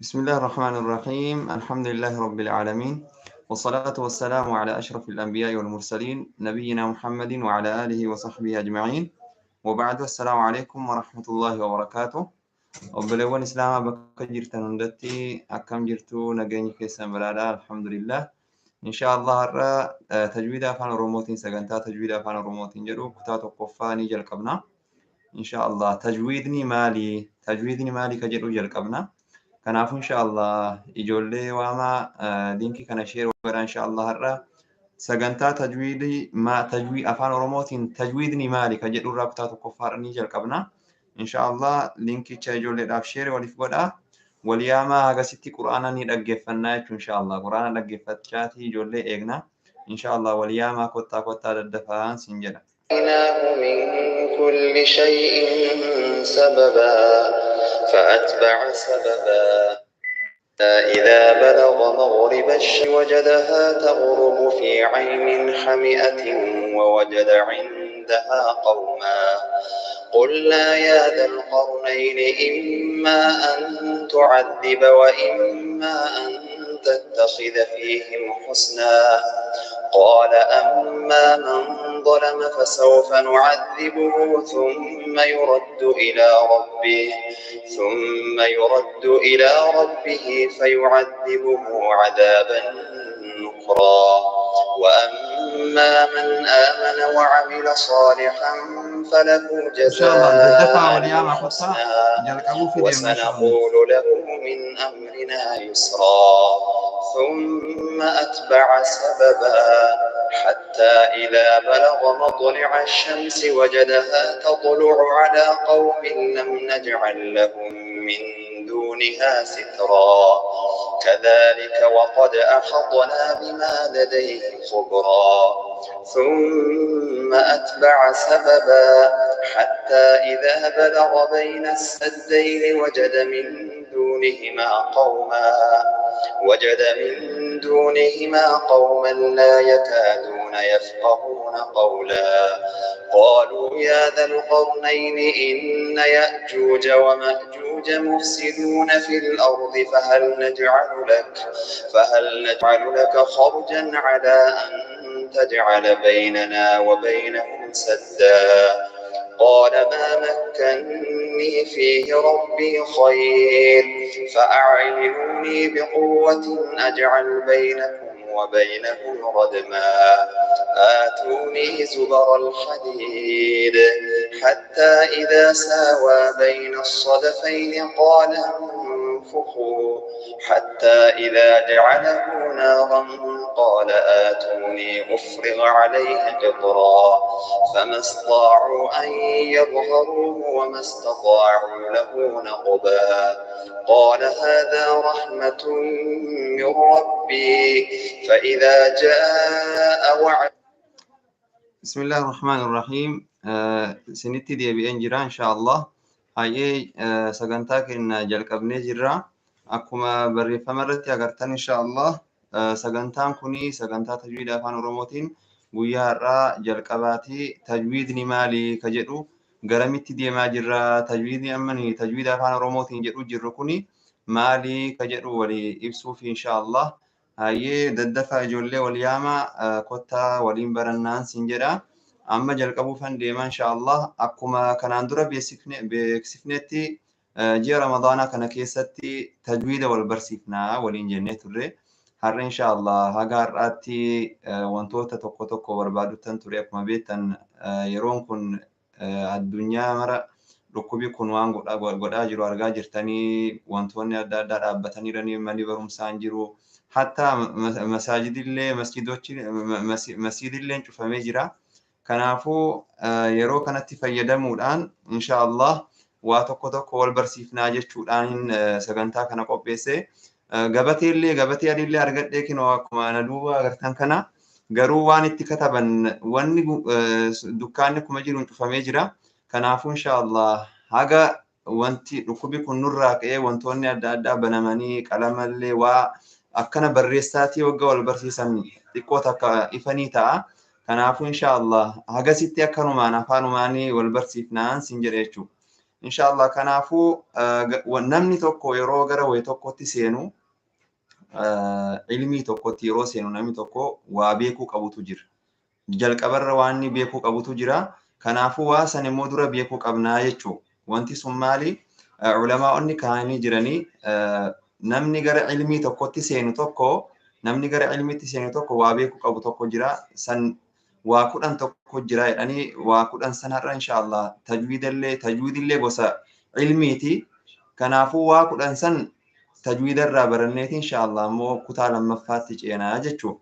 بسم الله الرحمن الرحيم. الحمد لله رب العالمين، والصلاة والسلام على أشرف الأنبياء والمرسلين، نبينا محمد وعلى آله وصحبه أجمعين، وبعد، السلام عليكم ورحمة الله وبركاته. Obboleewwan Islaamaa bakka jirtan hundatti, akkam jirtu? Nageenyi keessan badhaadhaa? Alhamdulillah. Insha Allah har'a tajwiida afaan Oromootiin, sagantaa tajwiida afaan Oromootiin jedhu kutaa tokkoffaa ni jalqabna. Insha Allah tajwiidni maali? Tajwiidni maali ka jedhu jalqabna. Kanaafuu insha Allah ijoollee waamaa, liinkii kana share godhaa. Insha Allah har'a sagantaa tajwiidii tajwii afaan Oromootiin tajwiidni maali ka jedhu irraa kutaa tokkoffaa ni jalqabna. Insha Allah liinkicha ijoolleedhaaf share waliif godhaa. Waliyaamaa, hagasitti quraana ni dhaggeeffannaa jechuun insha Allah quraana dhaggeeffachaatii ijoollee eegna. Insha Allah waliyaamaa, kottaa kottaa, daddafaa sin jedha. من كل شيء سببا فأتبع سببا، إذا بلغ مغرب الشمس وجدها تغرب في عين حمئة ووجد عندها قوما، قلنا يا ذا القرنين إما أن تعذب وإما أن تتخذ فيهم حسنا. قال أما من ظلم فسوف نعذبه ثم يرد إلى ربه فيعذبه عذابا نكرا، وأما من آمن وعمل صالحا فله Insha Allah daddafaa جزاء waliyaamaa, kottaa, الحسنى jalqabuuf deemna insha Allah. وسنقول له من أمرنا يسرا. ثم أتبع سببا، حتى إذا بلغ مطلع الشمس وجدها تطلع على قوم لم نجعل لهم من دونها سترا. كذلك وقد أحطنا بما لديه خبرا. ثم أتبع سببا، حتى إذا بلغ بين السدين وجد من دونهما قوما لا يكادون يفقهون قولا. قالوا يا ذا القرنين إن يأجوج ومأجوج مفسدون في الأرض، فهل نجعل لك خرجا على أن تجعل بيننا وبينهم سدا؟ قال ما مكني فيه ربي خير، فأعينوني بقوة أجعل بينكم وبينهم ردما. آتوني زبر الحديد. حتى إذا ساوى بين الصدفين قال انفخوا، حتى إذا جعله نارا قال آتوني أفرغ عليه قطرا. فما استطاعوا أن يظهروه وما استطاعوا له نقبا. قال هذا رحمة من ربي، فإذا جاء وعد بسم الله الرحمن الرحيم. Sinitti deebi'een jira insha Allah. Hayyee, sagantaa keenya jalqabnee jirra. Akkuma barreeffama irratti agartan, insha Allah sagantaan kuni sagantaa tajwiida afaan Oromootiin guyyaa har'aa jalqabaati. Tajwiidni maali ka jedhu, garamitti deemaa jirra, tajwiidni amma tajwiida afaan Oromootiin jedhu jirru kuni maali ka jedhu walii ibsuuf insha Allah. Hayyee, daddafaa ijoollee wal yaama, kottaa waliin barannaan sin jedha. Amma jalqabuufan deema insha Allah. Akkuma kanaan dura beeksifnetti, ji'a Ramadaanaa kana keessatti tajwiida wal barsiifnaa waliin jennee turre. Har'a insha Allah haga har'aatti wantoota tokko tokko barbaaduttan ture. Akkuma beektan, yeroon kun addunyaa mara dhukkubi kun waan godhaa jiru argaa jirtanii, wantoonni adda addaa dhaabbatanii, manni barumsaa hin jiru. Hatta masaajidillee, masjidillee cufamee jira. Kanaafuu yeroo kanatti fayyadamuudhaan insha Allah waa tokko tokko wal barsiifnaa jechuudhaan sagantaa kana qopheesse. Gabateellee, gabatee adiillee argadhee, kinoo akkuma na duuba agartan kana, garuu waan itti kataban wanni dukkaanni kuma jiruun cufamee jira. Kanaafuu insha Allah haga wanti dhukkubi kun nurraa ka'ee wantoonni adda addaa banamanii, qalamallee waa akkana barreessaatii waggaa wal barsiisan xiqqoo takka ifanii ta'a. Kanaafuu insha Allah hagasitti akkanumaan afaanumaanii wal barsiifnaan sin jedhe jechuudha. Inshaallah kanaafuu namni tokko yeroo gara wayii tokkotti seenu ilmii tokkotti yeroo seenu namni tokko waa beekuu qabutu jira. Jalqabarra waan inni beekuu qabutu jira. Kanaafuu waa san immoo dura beekuu qabnaa jechuudha. Wanti sun maali? Ulamaa'onni kaa'anii jiranii namni gara ilmii tokkotti seenu tokko namni gara ilmiitti seenu tokko waa beekuu qabu tokko jira. San waa 10 tokko jira jedhanii waa 10 sanarra inshaallah tajwiidillee gosa ilmiiti. Kanaafuu waa 10 san tajwiidarraa baranneeti inshaallah immoo kutaa lammaffaatti ceenaa jechuudha.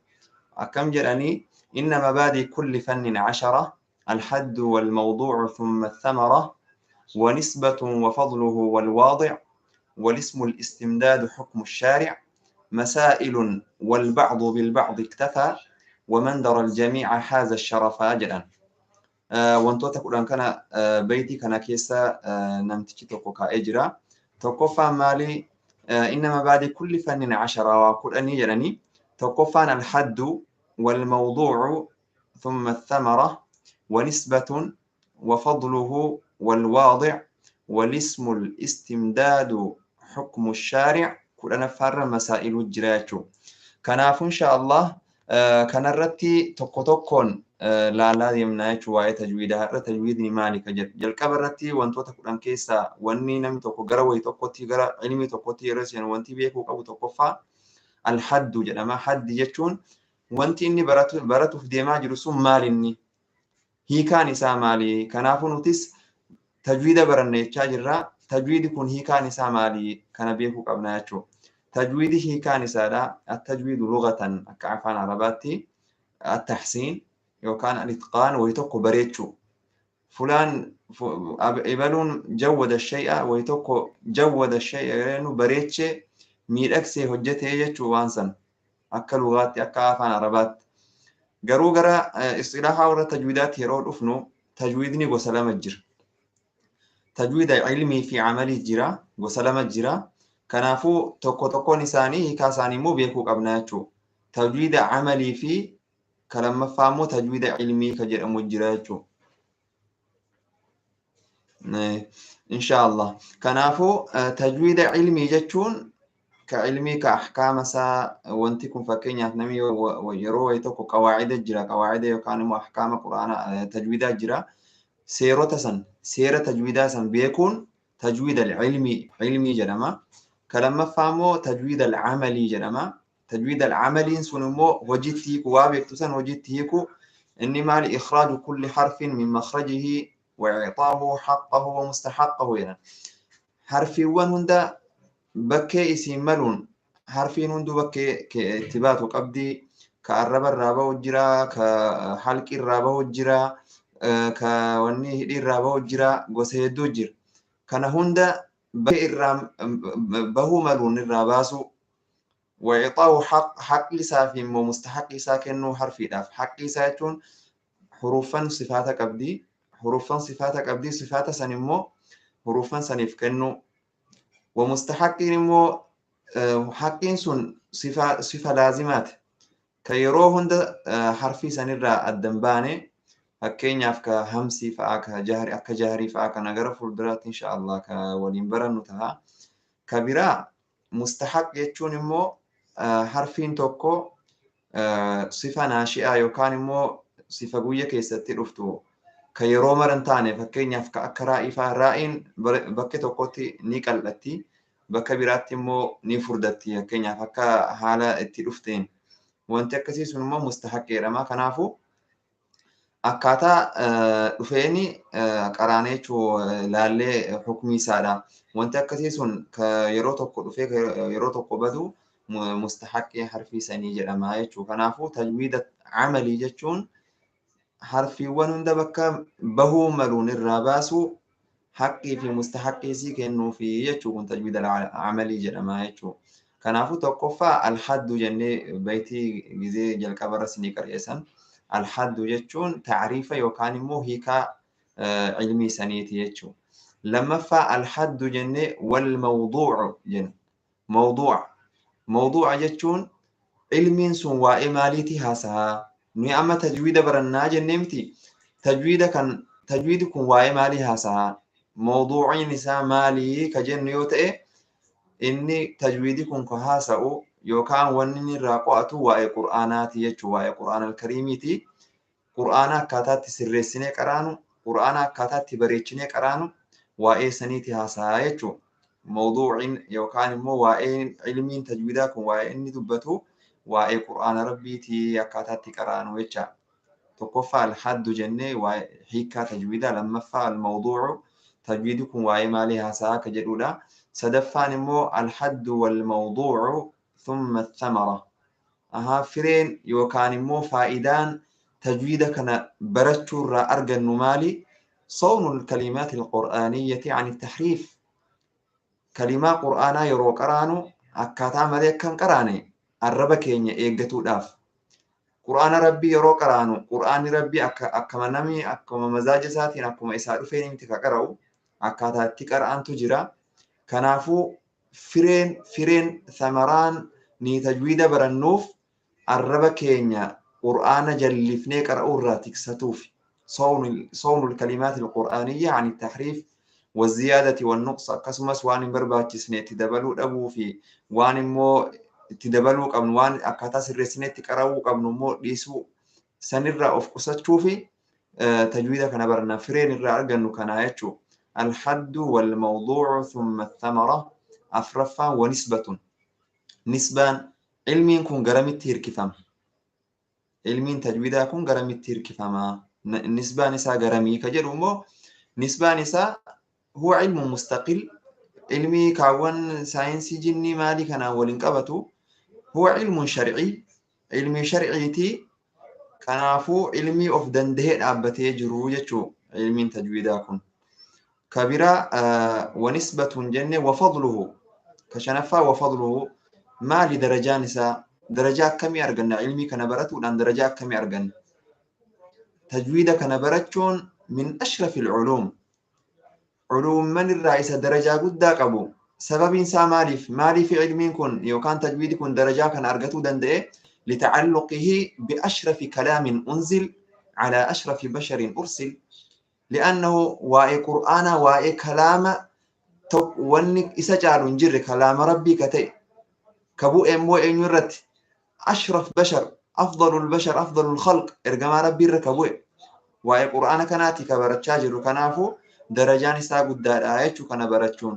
Akkam jedhanii inna mabaadii kulli fannin 10 الحد والموضوع ثم الثمرة ونسبة وفضله والواضع والاسم الاستمداد حكم الشارع مسائل والبعض بالبعض اكتفى ومن درى الجميع حاز الشرف أجلا. وانتوتا كلان كان بيتي كان كيسا نمتشي توكوكا إجرا توكوفا مالي إنما بعد كل فن 10 وكل أني جلني توكوفان الحد والموضوع ثم الثمرة ونسبة وفضله والواضع والاسم الاستمداد حكم الشارع كلنا فر مسائل الجراتشو. كناف إن شاء الله كان الرتي تقطقون لا لا يمنعش واي تجويدها تجويد مالك جل كبرتي وانتو تقولن كيسا واني نم تقو جرا ويتقطي جرا علمي تقطي رسين وانتي بيكو أو تقفا الحد جل ما حد يجون وانتي إني براتو في دماغ رسوم مالني هي كان إسا مالي. كنافو نوتس تجويد برنة تاجرة تجويد كون هي كان إسا مالي كان بيكو قبناتشو تجويد هي كان إسا لا التجويد لغة كعفان عرباتي التحسين وكان الإتقان ويتوكو بريتشو فلان إبلون جود الشيء ويتوكو جود الشيء لأنه بريتشي ميرأكسي هجته يجتشو وانسن أكا لغاتي أكا عفان عربات garuu gara istilaahaa warra tajwiidaatti yeroo dhufnu tajwiidni gosa lama jira. Tajwiida ilmii fi amalii jira, gosa lama jira. Kanaafuu tokko tokkoon isaanii hiikaa isaanii immoo beekuu qabna jechuudha. Tajwiida amalii fi ka lammaffaa immoo tajwiida ilmii ka jedhamu jira jechuudha. Inshaallah. Kanaafuu tajwiida ilmii jechuun كعلمي كأحكام سا وانتي كن فكين نمي يروي توكو قواعد جرا قواعد يكان أحكام قرآن تجويد جرا سيرة سن سيرة تجويد سن بيكون تجويد العلمي علمي جرما كلام فهمو تجويد العملي جرما تجويد العملي سنمو وجدتي كوابك تسن وجدتيكو إني مال إخراج كل حرف من مخرجه وإعطاه حقه ومستحقه يعني حرفي وان bakkee isiin maluun harfiin hunduu bakkee itti baatu qabdi. Ka arraba irraa bahu jira, ka halqi irraa bahu jira, ka wanni hidhii irraa bahu jira, gosa hedduu jira. Kana hunda bakkee irraa bahuu maluun irraa baasu. Wa'ixaahu haqqi isaa fi immoo mustahaqqi isaa kennuu harfiidhaaf. Haqqi isaa jechuun huruufan sifaata qabdi. Huruufan sifaata qabdi. Sifaata san immoo huruufan saniif kennuu. ومستحقين مو حقين سن صفة لازمات كيرو هند حرفي سنرى الدنباني هكين يافك همسي فاك جهري أك جهري فاك نجرا فردرات إن شاء الله كولين برنتها كبيرة مستحق يتشون مو حرفين توكو صفة ناشئة يوكان مو صفة قوية كيستي رفتو كيرو مرنتاني فكين يفك أكرائي فارائين بكي توكوتي نيكالتي بكا بيراتي مو نيفردتي كين يفك حالة التلفتين وانت أكسي سنمو مستحق رما كنافو أكاتا رفيني قراني شو لالي حكمي سادا وانت أكسي سن كيرو توكو رفي كيرو توكو بدو مستحق حرفي سني جرما يشو كنافو تجويد عملي جتشون حرفيوان hunda bakka bahuu maluun irraa baasu haqqii fi mustahaqqii isii kennuu fi jechuu kun tajwiida amalii jedhama jechuu. Kanaafuu tokkoffaa alhaddu jennee baytii gizee jalqabarra isinii qarqeessan alhaddu jechuun taariifa yookaan immoo hiikaa ilmii saniiti jechuu. Lammaffaa alhaddu jennee wal mawduucu jenna. Mawduuca. Mawduuca jechuun ilmiin sun waa'ee maaliitii haasa'a? Nuyi amma tajwiida barannaa jennee miti. Tajwiida kan tajwiidi kun waa'ee maalii haasa'a? Mawduuciin isaa maalii ka jennu yoo ta'e inni tajwiidi kun ka haasa'u yookaan wanni inni irraa qo'atu waa'ee qur'aanaati jechuudha. Waa'ee qur'aana alkariimiiti. Qur'aana akkaataatti sirreessinee qaraanu, qur'aana akkaataatti bareechinee qaraanu waa'ee saniiti haasa'aa jechuudha. Mawduuciin yookaan immoo waa'een ilmiin tajwiidaa kun waa'ee inni dubbatu waa'ee qur'aana rabbiiti akkaataatti qaraanu jecha. Tokkoffaa alhaddu jennee waa'ee hiikkaa tajwiidaa, lammaffaa almawduucu tajwiidi kun waa'ee maalii haasa'aa ka jedhudha. Sadaffaan immoo alhaddu walmawduucu thumma thamara. Ahaa fireen yookaan immoo faayidaan tajwiida kana barachuurraa argannu maali? Sawnu alkalimaati alqur'aaniyyati an taxriif. Kalimaa qur'aanaa yeroo qaraanu akkaataa malee akka hin qaraane arraba keenya eeggatuudhaaf. Qur'aana rabbii yeroo qaraanu qur'aanni rabbii akkama namni akkuma mazaaja isaatiin akkuma isaa dhufeen miti ka qara'u akkaataa itti qara'antu jira. Kanaafuu fireen samaraan ni tajwiida barannuuf arraba keenya qur'aana jallifnee qara'uu irraa tiksatuuf. Sawnu kalimaati alqur'aaniyya an taxriif والزيادة والنقص akkasumas waan hin barbaachisne itti dabaluu dhabuu fi waan immoo itti dabaluu qabnu waan akkaataa sirreessinee itti qara'uu qabnu immoo dhiisuu sanirraa of qusachuu fi tajwiida kana baranna fireen irraa argannu kanaa jechuudha. Alhaddu walmawduucu thumma thamara afraffaan wanisbatun. Nisbaan ilmiin kun garamitti hirkifama? Ilmiin tajwiidaa kun garamitti hirkifama? Nisbaan isaa garamii ka jedhu immoo nisbaan isaa huwa ilmu mustaqil ilmii kaawwan saayinsii jinnii maalii kanaan waliin qabatu huwa ilmun sharcii ilmii sharciitii kanaafuu ilmii of dandahee dhaabbatee jiru jechuu ilmiin tajwiidaa kun. Kabira wanisbatun jenne wafadluhu ka shanaffaa wafadluhu maali darajaan isaa darajaa akkamii arganna ilmii kana baratuudhaan darajaa akkamii arganna tajwiida kana barachuun min ashrafi alculuum culuumman irraa isa darajaa guddaa qabu sababiin isaa maaliif ilmiin kun yookaan tajwiidi kun darajaa kana argatuu danda'e litacalluqihi biashrafi kalaamin unzil calaa ashrafi basharin ursil li'annahu waa'ee qur'aanaa waa'ee kalaama wanni isa caalu hin jirre kalaama rabbii ka ta'e ka bu'e immoo eenyu irratti ashraf bashar afdalu lbashar afdalu lkhalq ergamaa rabbii irra ka bu'e waa'ee qur'aana kanaati ka barachaa jiru kanaafuu darajaan isaa guddaadha jechuu kana barachuun.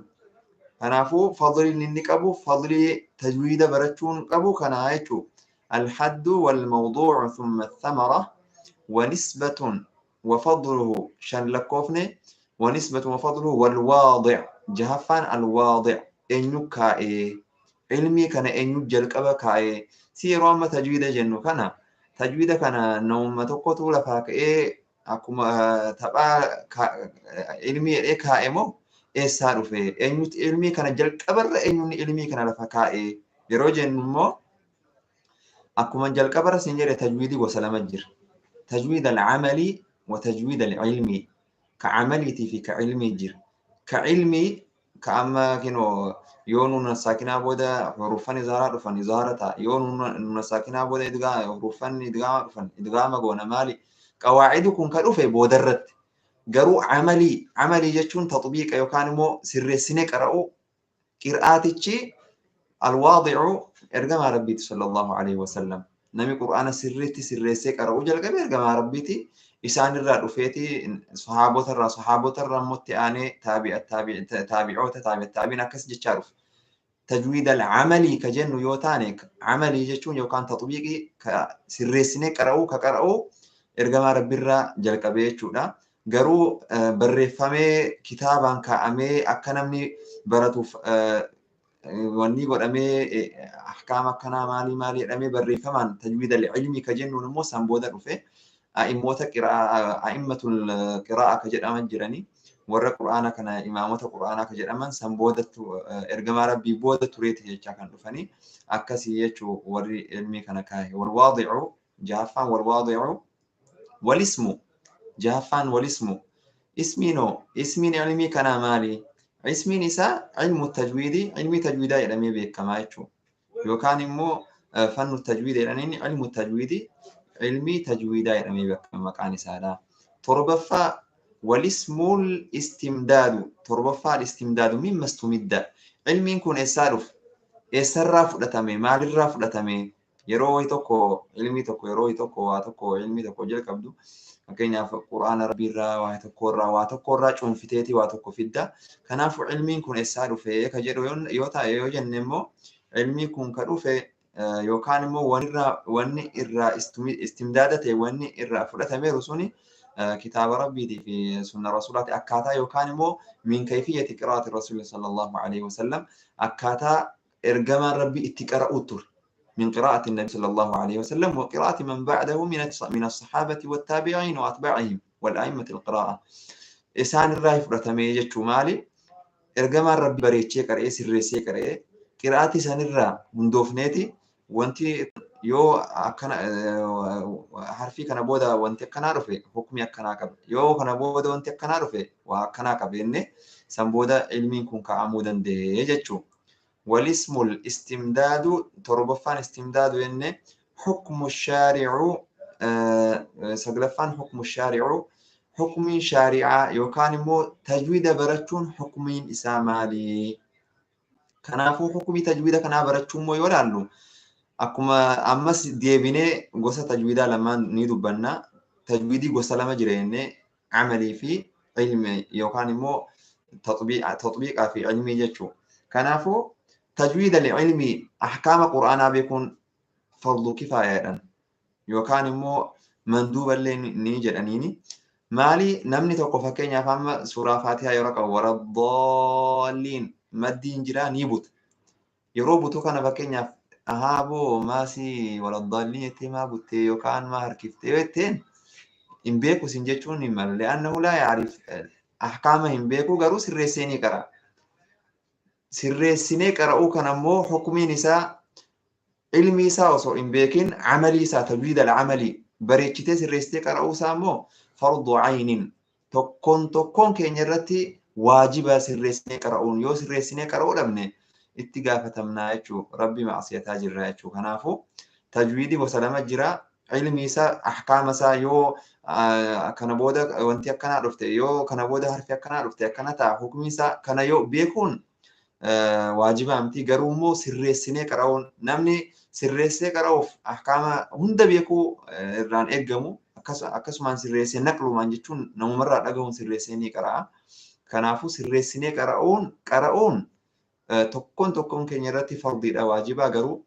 Kanaafuu fadliin inni qabu fadlii tajwiida barachuun qabu kana jechuu. Alhaddu walmawduucu thumma thamara wanisbatun wafadluhu shan lakkoofne wanisbatun wafadluhu walwaadic jahaffaan alwaadic eenyu kaa'ee ilmii kana eenyu jalqaba kaa'ee si yeroo amma tajwiida jennu kana tajwiida kana namuma tokkotu lafaa ka'ee akkuma taphaa ilmii jedhee kaa'e moo eessaa dhufe eenyutu ilmii kana jalqabarra eenyuun ilmii kana lafa kaa'e yeroo jennu immoo akkuma jalqabarra siin jedhe tajwiidii gosa lama jira. Tajwiid al-camalii wa tajwiid al-cilmii ka camaliitii fi ka cilmii jira. Ka cilmii ka amma kinoo yoo nuuna saakinaa booda huruufan izaaraa dhufan izaara ta'a yoo nuuna saakinaa booda huruufan idgaama dhufan idgaama goona maali qawaacidu kun ka dhufe boodarratti garuu camalii jechuun taxbiiqa yookaan immoo sirreessinee qara'u qir'aatichi alwaadicu ergamaa rabbiiti sallallahu alaihi wasallam nami qur'aana sirriitti sirreessee qara'uu jalqabe ergamaa rabbiiti isaanirraa dhufeeti sahaabotarraa immoo itti aanee taabi'oota taabi'iin akkas jechaa dhufe. Tajwiid al-camalii ka jennu yoo taane camalii jechuun yookaan taxbiiqii ka sirreessinee qara'uu ka qara'uu ergamaa rabbiirraa jalqabee jechuudha. Garuu barreeffamee kitaabaan kaa'amee akka namni baratuuf wanni godhamee ahkaama akkanaa maalii maalii jedhamee barreeffamaan tajwiid al-ilmii ka jennuun immoo san booda dhufe a'immoota a'immatul qiraa'a ka jedhaman jiranii warra qur'aana kana imaamota qur'aanaa ka jedhaman san booda ergamaa rabbii booda tureeti jechaa kan dhufanii akkasii jechuu warri ilmii kana kaa'e. Walwaadicu jahaffaan walwaadicu walismu jahaffaan walismu ismiinoo ismiin ilmii kanaa maali? Ismiin isaa ilmu tajwiidii ilmii tajwiidaa jedhamee beekamaa jechuudha. Yookaan immoo fannu tajwiida jedhaniin ilmu tajwiidii ilmii tajwiidaa jedhamee beekama maqaan isaadha. Torbaffaa Walismul istimdaadu torbaffaan istimdaadu mimma istumidda. Ilmiin kun eessaa dhufe? Eessarraa fudhatame? Maalirraa fudhatame? Yeroo wayi tokko ilmii tokko yeroo wayi tokko waa tokko ilmii tokko jalqabdu fakkeenyaaf quraana rabbiirraa waa tokkorraa cuunfiteeti waa tokko fidda. Kanaafuu ilmiin kun eessaa dhufe ka jedhu yoo ta'e yoo jenne immoo ilmii kun ka dhufe yookaan immoo wanni irraa istimdaada ta'e wanni irraa fudhatameeru suni kitaaba rabbiitii fi sunna rasuulaati akkaataa yookaan immoo min kayfiyyati qiraa'ati rasuuli sallallahu alaihi wasallam akkaataa ergamaan rabbii itti qara'u ture. من قراءة النبي صلى الله عليه وسلم وقراءة من بعده من الصحابة والتابعين وأتباعهم والأئمة القراءة. إسان الراي فرتمي جتشو مالي إرجما ربي بريتشي قرئ سرسي قرئ قراءتي سان الرا هندوفنيتي وانتي يو أكنا حرفي كان بودا وانتي كنا رفي حكمي أكنا كب يو كان بودا وانتي كنا رفي وأكنا كب إني سنبودا علمين كون كعمودا دي جتشو. والاسم الاستمداد تربفان استمداد إن حكم الشارع سقلفان حكم الشارع حكم شارعة يوكان مو تجويد برچون حكمين إسامالي كنافو حكمي تجويد كنا برچون مو يولالو أكما أمس ديبيني غوسة تجويدا لما نيدو بنا تجويدي غوسة لما جريني عملي في علمي يوكان مو تطبيق في علمي جتشو كنافو تجويد العلمي أحكام قرآن بيكون فرض كفاية يوكان مو مندوبا لنيجر أنيني مالي نمني توقف كينيا فهم سورة فاتحة يرقى ورا الضالين مدين جرا نيبوت يروبوتو كان فكينيا أهابو ماسي ولا الضالين ما بوتي يوكان ما هركفتي ويتين إن بيكو سنجتشون مال لأنه لا يعرف أحكامهم بيكو غرو سرسيني كرا sirreessinee qara'uu kan ammoo hukumiin isaa ilmi isaa osoo hin beekin amalii isaa tajwiida al-amalii bareechitee sirreessitee qara'uu isaa ammoo fardu aynin tokkoon tokkoon keenya irratti waajiba sirreessinee qara'uun yoo sirreessinee qara'uu dhabne itti gaafatamnaa jechuu rabbi maasiyataa jirra jechuu. Kanaafuu tajwiidii gosa lama jira ilmi isaa ahkaama isaa yoo kana booda wanti akkanaa dhufte yoo kana booda harfi akkanaa dhufte akkana ta'a hukumii isaa kana yoo beekuun waajiba miti garuu immoo sirreessinee qara'uun namni sirreessee qara'uuf ahkaama hunda beekuu irraan eeggamu akkasumaan sirreessee naqlumaan jechuun namumarraa dhagahuun sirreessee ni qara'a. Kanaafuu sirreessinee qara'uun tokkoon tokkoon keenya irratti fardiidha waajibaa garuu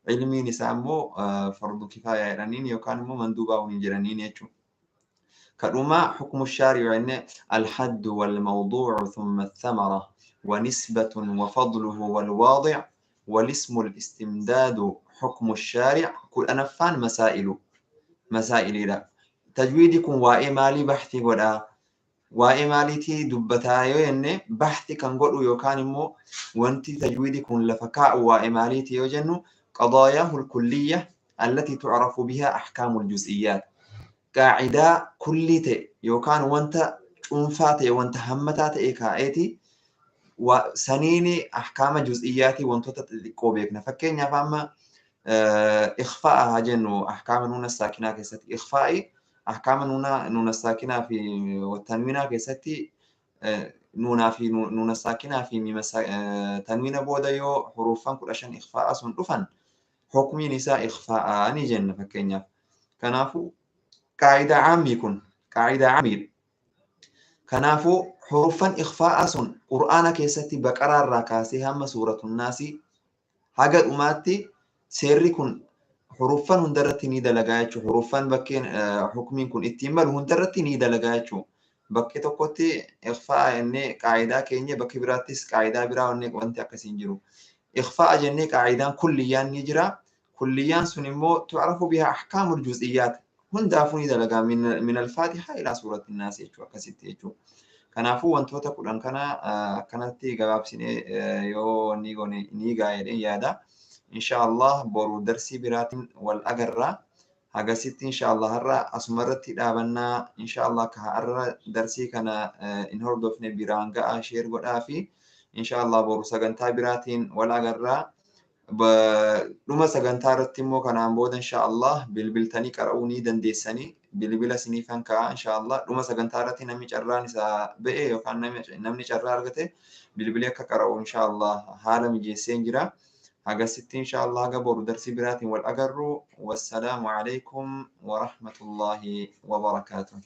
ilmiin isaa immoo fardu kifaayaa jedhaniin yookaan immoo manduubaa waliin jedhaniin jechuudha. كدوما حكم الشارع إن الحد والموضوع ثم الثمرة ونسبة وفضله والواضع والاسم الاستمداد حكم الشارع كل أنفان مسائل لا تجويدكم وإمالي بحثي ولا وإمالي تي دبتايو إن بحثي كان قولوا يوكان مو وانتي تجويدكم لفكاء وإمالي تي يوجنو قضاياه الكلية التي تعرف بها أحكام الجزئيات قاعدة كلية يوكان وانت شنفاتي وانت همتاتي كايتي وسنيني أحكام جزئياتي وانتو تتلقوا بيكنا فكين يا فاما إخفاءها جنو أحكام نون الساكنة كيستي إخفائي أحكام نون الساكنة في والتنوينة كيستي نون في نون الساكنة في ميم تنوين بودا يو حروفا كل عشان إخفاء سن حكمي نساء إخفاء أني جن فكين يا كنافو قاعدة عام يكون قاعدة عامير كنافو حروفا إخفاء سن قرآن كيستي بقرة الركاسي هم سورة الناس حاجة أماتي سيري كن حروفا هندرتي نيدا لقايتشو حروفا بكين حكمين كن اتمال هندرتي نيدا لقايتشو بكي توكوتي إخفاء إني قاعدة كيني بكي براتيس قاعدة برا إني وانت أكسين جرو إخفاء جنة قاعدة كليان نجرا كليان سنمو تعرف بها أحكام الجزئيات هندافو نيدا لقا من الفاتحة إلى سورة الناس يجو أكسيت يجو kanaafuu wantoota kudhan kana akkanatti gabaabsinee yoo ni goone ni gaa'edhe yaada. Inshaallah boru darsii biraatiin wal agarra. Hagasitti inshaallah har'a asumarratti dhaabannaa inshaallah ka har'a darsii kana hin hordofne biraan ga'a sheer godhaa fi inshaallah boru sagantaa biraatiin wal agarra. Dhuma sagantaa irratti immoo kanaan booda insha Allah bilbiltanii qara'uu ni dandeessanii, bilbila isinii kan ka'a insha Allah. Dhuma sagantaa irratti namni carraan isaa ba'e yookaan namni carraa argate bilbilee akka qara'u insha Allah haala mijeessee jira. Hagasitti insha Allah haga boru darsii biraatiin wal agarru. Wassalaamu alaikum wa rahmatullahi wa barakaatuh.